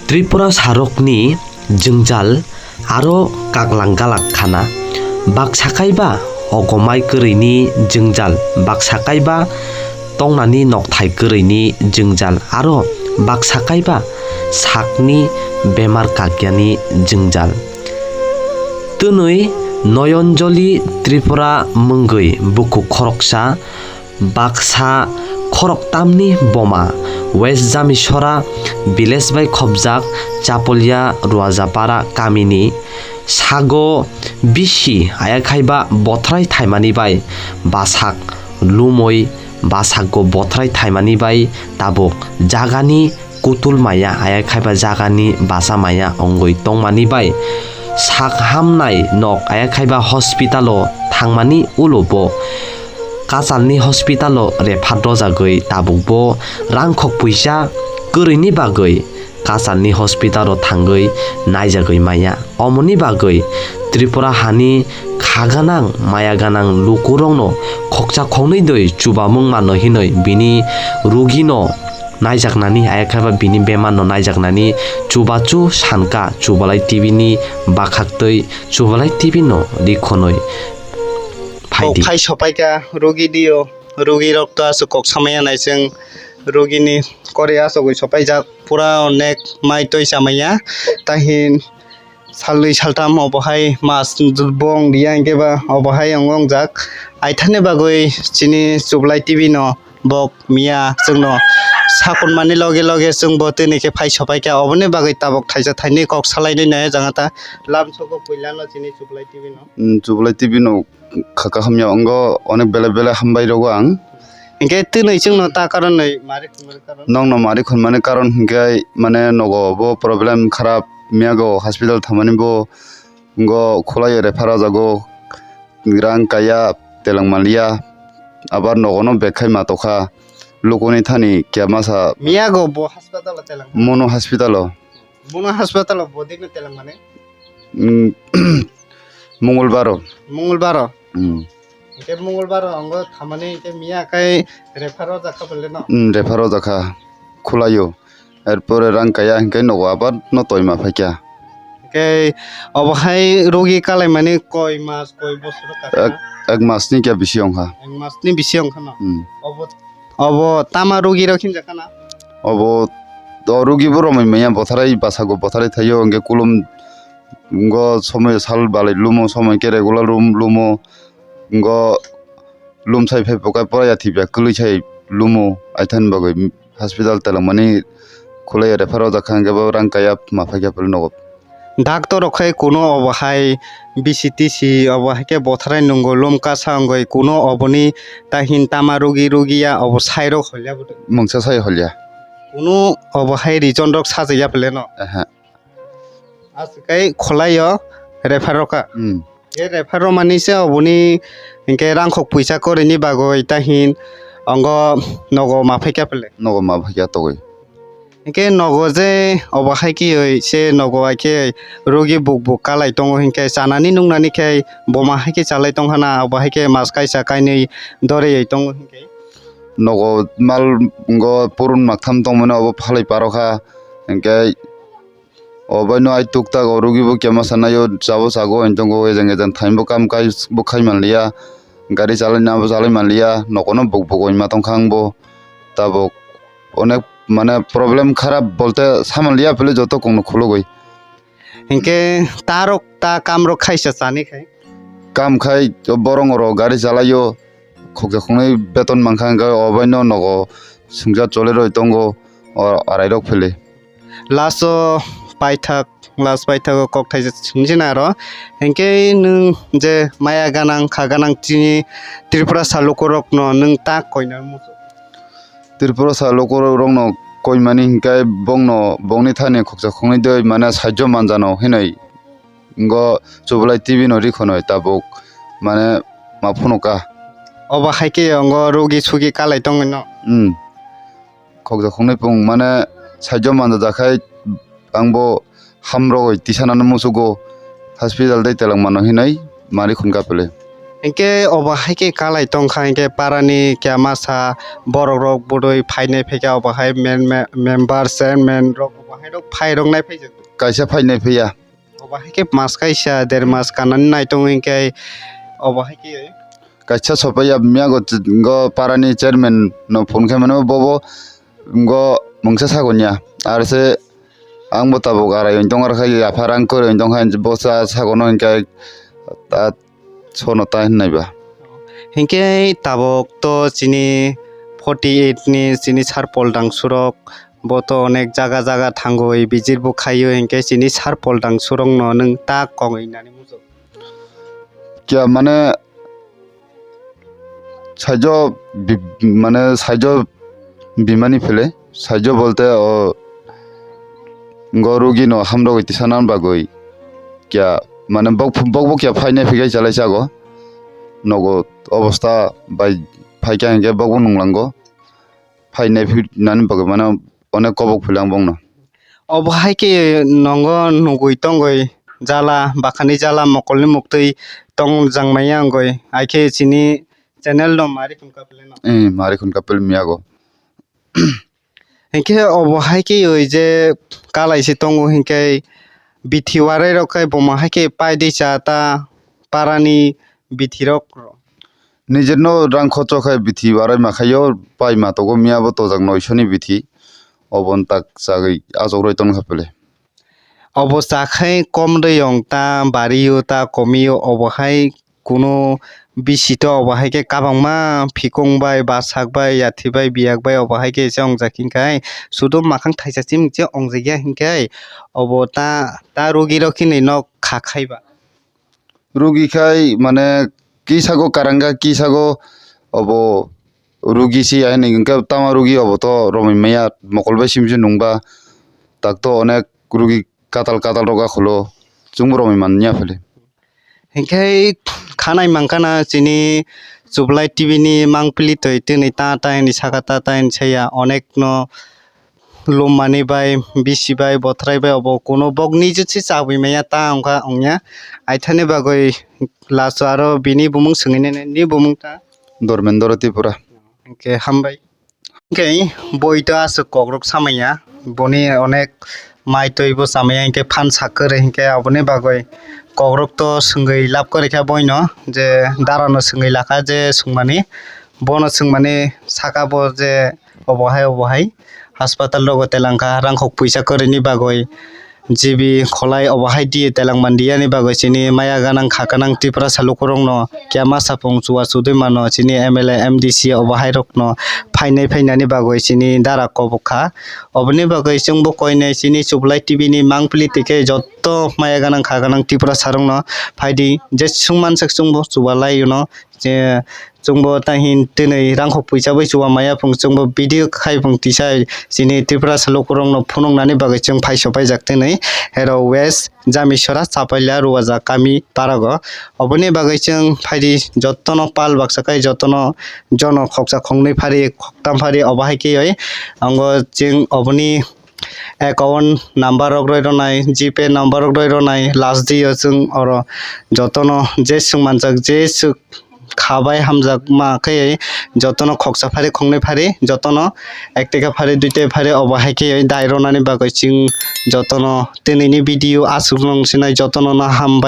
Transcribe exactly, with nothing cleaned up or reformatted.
Tripura sarokni jwngjal aro kaklang galak khana. Baksa kaiba ogomai kwrwini jwngjal, baksa kaiba tongnani nokthai kwrwini jwngjal aro baksa kaiba sakni bemar kakyani jwngjal. Twnwi Noyonjoli Tripura mwngwi bukhuk khoroksa baksa khoroktamni boma West Jamisora village bai khopjak Chapolia Ruajapara kamini sago bisi ayakhaiba bothrai thaimani bai basak lumoi basago bothrai thaimani bai tabuk jagani kutul maya ayakhaiba jagani basa maya wngwi tongmani bai sak hamnai nok ayakhaiba hospitalo thangmani ulo bo Kachalni hospitalo refer rojagwi tabukbo rangkhok puisa kwrwini bagwi Kachalni hospitalo thangwi naijagwi maya. Omoni bagwi Tripura hani kha ganang maya ganang lukurokno khoksa khoknwi dwi chubamung mano hinwi bini rugino naijaknani, ayakhaiba bini bemarno naijaknani chubachu sankha Chubalai T V ni bakhaktwi Chubalai T V no rikhonwi phaidi. Phai sopaikha rugi dio, rugi rok to aswk kok samaya nai chwng rugini kori aswkwi sopaijak pura onek mai twi chamaya tahin salnwi saltam obohai mas bong diya hinkhe ba obohai wngo wngjak aithani bagwi chini Chubalai T V no bok miya chwngno sakunmani loge loge chwngbo tini khe phai sopaikha oboni bagwi tabuk thaisa thainwi kok salainwi nai janga ta lamsogo puilano chini Chubalai T V no. Chubalai T V no kha kaham ya wngo onek belai belai hambai rw ang. Hinkhe twnwi chwngno ta karon nwi mari khunmani karon? Nokno mari khunmani karon hinkhe mane nogo bo problem kharap miyago hospital thangmani bo wngo khwlai refer rwjago rang kaya teleng manliya abar nogono bag khai ma tokha lukuni thani kemasa. Miyago bo hospital o teleng? Mono hospital o. Mono hospital o bodino teleng mani? Mm, Mongolbaro. Mongolbaro? Mm. Hingke Mongolbaro ango thamani hingke miya kai refer o jakha bole no? Mm, refer o jakha khulaio. Erpore rang kaya hingke nogo abar no toima phaikya. Hingke obo hai rogi kalaimani koi mas, koi bosor kha? Ek, ek mas ni kya bisi ongkha. Ek mas ni bisi ongkha no? Mm. Obo, obo tama rogi rok hinjakha na? Obo o rogi bo romoi maya botharai basago botharai thaio hingke kulum Ngo somoi sal balai lumo, somoi khe regular lum-, lumo. Ngo lumsai phai pokai pora yathip ya kwlwi sai lumo. Aithani bagwi hospital telangmani khulai ya refer o jakha hwnkhe bo rang kaya ma phaikya phuru nogo. Doctor rok khai kuno obo hai B C T C obo hai khe botharai nungo lum kasa wngwi kuno oboni tahin tama rugi rugi ya obo sai rok holya bwtwi. Mungsa sai holya. Kuno obo hai reason rok sajagya phle no. Aha. Aswk kai khwlai o refer rw kha. Hmm. E refer rw mani se oboni hinkhe rangkhok puisa kwrwini bagwi tahin ongo nogo ma phaikya phle. Nogo ma phaikya togwi. Hinkhe nogo je obo hai khe oi se nogo hai khe rogi buk buk kalai tongo hinkhe chanani nuknani khe boma hai khe chalai tongkha na obo hai khe mas kaisa kainwi doriyoi tongo hinkhe. Nogo mal ngo purun maktham tongmani obo phalwi parokha hinkhe. Oboino ai tuktak o rogi bo kemasa naio, chabo chago hwn tongo, ejang ejang thaimbo kam kai bo khai manliya, gari chalaina bo chalai manliya, nokono buk buk oima tongkha ang bo. Tabuk onek mane problem kharap bolte samanliya phile joto kongno khulugwi. Hinkhe tarok ta kamrok khaisa chani khai. Kam khai borong oro gari chalaio, khokja khoknwi beton mankha, hwnkhe oboino nogo sungja choleroi tongo, o arairok phele. Last o paithak, last paithak o kok thaisa swngwi sina aro, hinkhe nwng je maya ganang, kha ganang chini Tripura sa lukurokno nwng ta koina muchung? Tripura sa lukurokno koimani hinkhe bongno, bongni thani khokja khoknwi dei mane saijo manjano hinwi. Ngo Chublai T V no rikhonoi tabuk mane ma phunukha. Obo hai khe ongo rogi sugi kalai tongwi no? Hmm. Khokja khoknwi pung mane saijo manjajak khai ang bo hamrogwi tisanano musugo hospital tei telangmano hinwi ma rikhon kha pele. Hinkhe obo hai khe kalai tongkha, hinkhe parani kya masa borok rok bwdwi phainai phaikha, obo hai men-, me-, member, chairman rok obo hai rok phai rok nai phaijak. Kaisa phainai phiya. Obo hai khe mas kaisa der mas kanani nai tongo, hinkhe obo hai khe. Kaisa sopaiya miyago t-, go parani chairman no phone khe mano bobo go mungsa sago niya. Ar se ang bo tabuk arai tong ar khai yapha rang kwrwi tong khai bosa sago no hinkhe ta sono ta hinwi ba. Hinkhe tabuk to chini forty eight ni chini sar Poldang surok bo to onek jaga jaga thangwi visit bo khaio, hinkhe chini sar Poldang surok no nwng ta kongwi nani muchung. Kya mane saijo bi-, mane saijo bimani phile, saijo bolte o go rugi no hamrogwi tisanani bagwi kya mane bok, bok bo kya phainai phikai chalai chago, nogo obosta bai phaikha hinkhe bok bo nunglango, phainai phi nani bagwi mane onek kobok philang bongno. Obo hai khe nongo nugwi tongwi jala, bakhani jala, mokolni muktwi tong jang maya wngwi, hai khe chini channel no mari khun kapileno. Eh, mari khun kapil miyago. Hinkhe obo hai khe oi je kalai se tongo, hinkhe bithi warai rok khai bomo hai khe pai di cha ta parani bithi rok. Nijorno rang khocho khai bithi warai ma khaio, pai ma togo miya bo tojak noisoni bithi, oboni tak chagwi achuk roi tongkha pele. Obo chakhai kom riyong ta bario ta komio, obo hai kunu bisi to obo hai khe kabangma phikung bai, basak bai, yathi bai, biyak bai, obo hai khe se wngjak hinkhai sudo makhang thaisa chiming se wngjak ya hinkhai obo ta, ta rugi rok hinwi nok kha khai ba. Rugi khai mane kisago karanga, kisago obo rugi si ya hinwi hinkhe tama rugi obo to romwi maya mokol bai simse nungba tak to onek rugi katal katal rok akholo chwngbo romwi man ya phele. Hinkhe khanai mankha na chini Chublai T V ni mangpili toi tini ta ta hinwi saka ta ta hinwi saya onek no lummani bai, bisi bai, bothrai bai, obo kuno bok nijwk se chabwi maya ta wngkha wngya. Aithani bagwi laso aro bini bumung swngwi nini, ni bumung ta? Dormendra Tripura. Hinkhe hambai. Hinkhe boi to aswk kokrok samaya, boni onek mai twi bo chamaya, hinkhe phan sak kwrwi, hinkhe aboni bagwi kokrok to swngwi lab kwrwi kha boino, je dara no swngwi lakha je swngmani, bono swngmani saka bo je obo hai obo hai hospital rogo telangkha rangkhok puisa kwrwini bagwi, G B kholai obo hai diye telangmani yani bagwi chini maya ganang kha ganang Tiprasa lukurokno kya ma sapung chuwa chudui mano chini M L A, M D C obo hai rokno phainai phainani bagwi chini dara kobok kha. Oboni bagwi chwngbo koinai chini Chublai T V ni mangpili tike jotto maya ganang kha ganang Tiprasa rokno phaidi je chwngmansak chwngbo chubalai no. Je chwngbo tahin twnwi rangkhok puisa bai chuba maya phung chwngbo video khai phung tisa chini Tripura sa lukurokno phunuknani bagwi chwng phai sopaijak twnwi Hero West Jamisora Chapaila Ruwaja kami parago. Oboni bagwi chwng phaidi jottono pal baksa khai jottono jono khoksa khoknwi phari khoktam phari obo hai khe oi ango chwng oboni account number rok roi rwnai, G Pay number rok roi rwnai, last day o chwng oro jotono je swng manjak, je swk kha bai hamjakma khe jotono khoksa phari khoknwi phari jotono ek taka phari dui taka phari obo hai khe dai rwnani bagwi chwng jotono twnini video aswk nung sinai jotono no hambai.